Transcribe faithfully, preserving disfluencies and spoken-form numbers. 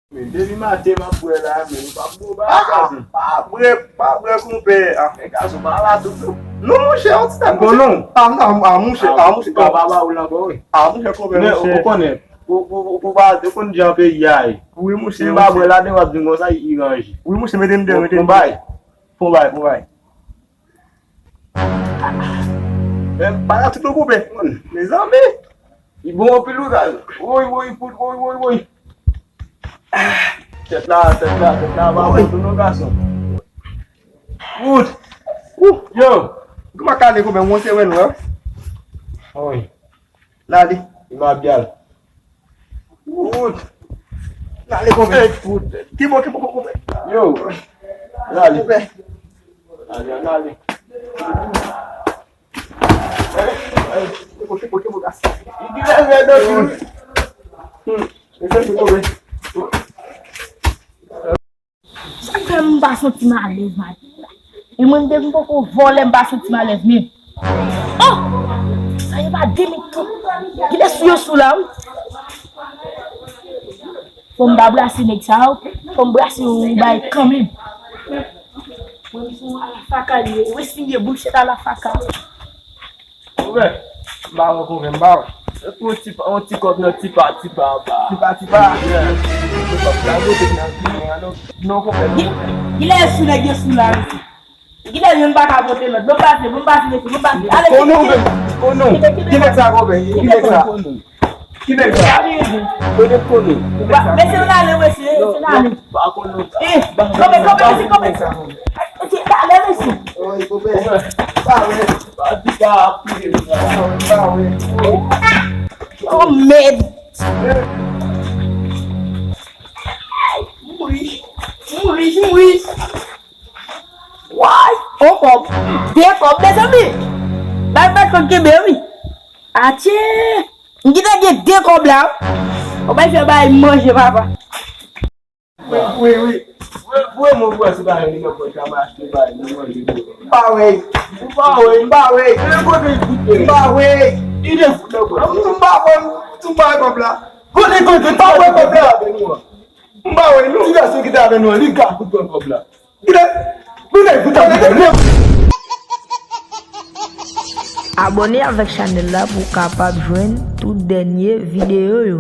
Men depi maten m ap bwè la, men nou p ap bon bagay, gason. Pa bwè, pa bwè, konpè. Afè gason pa la tout non. Non, monchè, yon ti tan. Bon, non. A, a, a, monchè, a, monchè, pa ba ou la ankò, wi. A, monchè, konpè, monchè. Men ou konnen, ou, ou, ou pa, ou konn jan peyi a ye. Wi, monchè. Si m pa bwè ladan, w ap di m konsa, li ranje. Wi, monchè, mete m deyò, mete m deyò. Bon, bon, bay. Bon, bay, bon, bay. Men pa la tout non, konpè. Mezanmi. Li bon anpil, wi, gason. Woy, woy, poud, woy, woy, woy. Tèt la, tèt la, tèt la pa bon tou non, gason. Wout. Ou, yo. Kòman kale konpè, mwen se wè nou, wi. Wi. Lale. Li mabyal. Wout. Lale konpè. Wout. Ki bon, ki bon konpè. Yo. Lale. Konpè. Lale, lale. Ki bon, ki bon, ki bon, gason. Li gen lè rèd anpil. Hmm. Mezanmi, konpè. Sa k fè m pa santi m alèz maten an? E mwen menm depi m poko vòlè m pa santi m alèz menm. Oh! Sa yo pa de minit tou. Kilès sou yo sou la wi? Fò m pa brase nèg sa yo. Fò m brase yon bagay kanmenm. Mwen m se yon alafaka li ye. Wè si li ye boulshit alafaka. Ouvè. M pa wè konpè, m pa wè. Epi yon ti, yon ti kòb nan tipa, tipa, pa. Tipa, tipa. Yeah. Yon kòb la, kote nan, non, non, konpè, non. Kilè sou nèg yo sou la, mesye? Kilè youn pa ka pote lòt? Bon pase, bon pase, mesye, bon pase. Ale, konnen, kite, konnen. Kite, kite. Ki nèg sa, konpè? Ki nèg sa? Ki nèg sa? Kote konnen? Mesye, nou ale, mesye, mesye, nou ale. Pa konnen. Eh, konpè, konpè, mesye, konpè. Mesye, ale, mesye. Oy, konpè. Pa wè. Pa di pa apiye. Pa wè. Oh, mèd. Mouri. Mouri, mouri. Way, on kòb. De kòb, mezanmi. Bay mèt kòb kenbe, wi. Atye. M gentan gen de kòb la. Ou bay fè bay manje, papa. Wi, wi, wi. Wi, wi, mwen wè se pa yon nèg mwen ka achte bay nou manje. M pa wè. M pa wè, m pa wè. E kote l fout mwen? M pa wè. Li te fout nan kòb. M pa wè, m pa wè kòb la. Kote, kote, m pa wè kòb la. M pa wè, non. Ti gason ki te avè nou an, li ka fout pran kòb la. Kite, kite, kite, kite. Abòne avèk chanèl la pou w kapab jwenn tout dènye videyo yo.